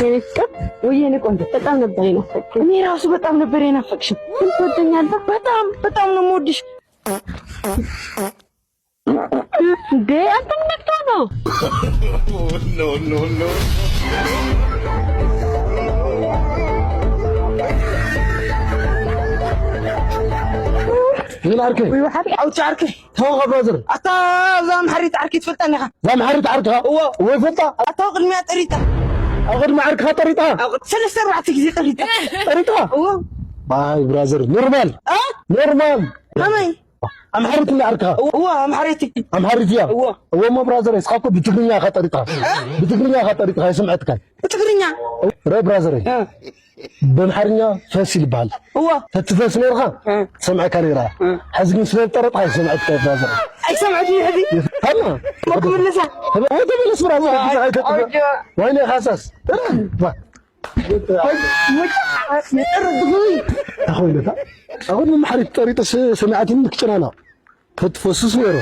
የኔ ፍቅር፣ ወይ የኔ ቆንጆ፣ በጣም ነበር የናፈቅሽኝ። እኔ ራሱ በጣም ነበር የናፈቅሽኝ። ግን ትወደኛለህ? በጣም በጣም ነው የምወድሽ። እንዴ አንተ ምን ነክቶ ነው? ምን አልከኝ? ወይ ወሓቢ ኣውጭ ዓርኪ። ተው ብራዘር። ኣታ እዛ ኣምሓሪት ዓርኪ ትፈልጠኒ ኢኻ? እዛ ኣምሓሪት ዓርኪ? እዎ። እዎ ይፈልጣ። ኣታ ቅድሚያ ጠሪጣ። ኣብ ቅድሚ ዓርክኻ ጠሪጣ? ኣብ ቅድ- ሰለስተ ኣርባዕተ ግዜ ጠሪጣ። ጠሪጣ? እዎ። ባይ ብራዘር ኖርማል። አ? ኖርማል። ከመይ? ኣምሓሪት እንዳ ዓርክኻ? እዎ ኣምሓሪት። ኣምሓሪት እያ? እዎ። እዎ እሞ ብራዘር እስኻ እኮ ብትግርኛ ኢኻ ጠሪጥኻ። ብትግርኛ ኢኻ ጠሪጥኻ ኣይሰምዐትካን። ብትግርኛ? ረ ብራዘር እ። በምሓርኛ ፈስ ይልበሃል። እዋ። ተትፈስ ነርኻ እ። ትሰምዐካ ነራ። እ። ሕዚ ግን ስለ ዝጠረጥካ ኣይሰምዐትካ ብራዘር። ኣይሰምዐት እዩ ሕዚ። ሃማ። ክምልሳ። ተመለስ ብራዘር። ኣይተጥፈ። ወይኔ ካሳስ። ተኾይነታ። ኣሁን መምሓሪት ጠሪጠ ሰሚዓትኒ ክጨናና። ተትፈስስ ነሩ።